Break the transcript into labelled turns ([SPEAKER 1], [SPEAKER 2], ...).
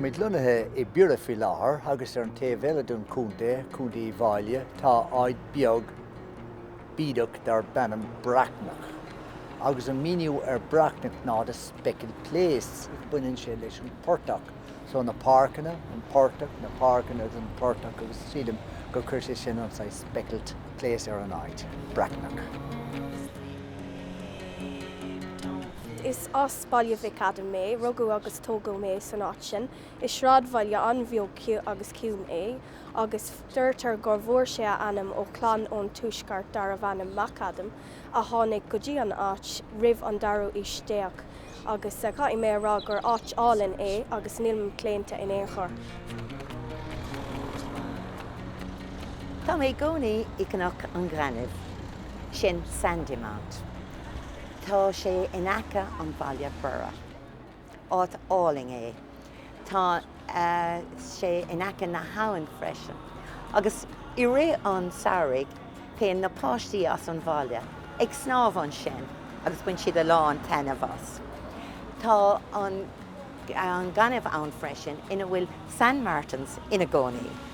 [SPEAKER 1] Táimid lonnaithe i Biorra faoi láthair agus ar an taobh eile den chontae, Contae Uíbh Fhailí, tá áit beag bídeach darb ainm Breathnach. Agus an míniú ar Breathnach ná the speckled place. Baineann sé leis an portach. So na páirceanna, an portach, na páirceanna agus an portach agus sílim gur chuir sé sin an saghas speckled place ar an áit, Breathnach.
[SPEAKER 2] Is as Baile Mhic Adaim mé, rugadh agus tógadh mé san áit sin. Is sráidbhaile an-bheag agus ciúin é, agus deirtear gur bhfuair sé a ainm ó chlann ón tuaisceart darbh ainm Mac Adaim, a tháinig go dtí an áit roimh an dara haois déag. Agus caithfidh mé a rá gur áit álainn é agus nílim claonta in aon chor.
[SPEAKER 3] Tá mé i gcónaí i gCnoc an Ghainimh, sin Sandymount. Tá sé in aice an bhaile Biorra. Áit álainn é. Tá sé in aice na habhann freisin. Agus i rith an samhraidh téann na páistí as an bhaile ag snámh ansin agus bain siad a lán taitneamh as. Tá an gaineamh ann freisin ina bhfuil Sand Martins ina gcónaí.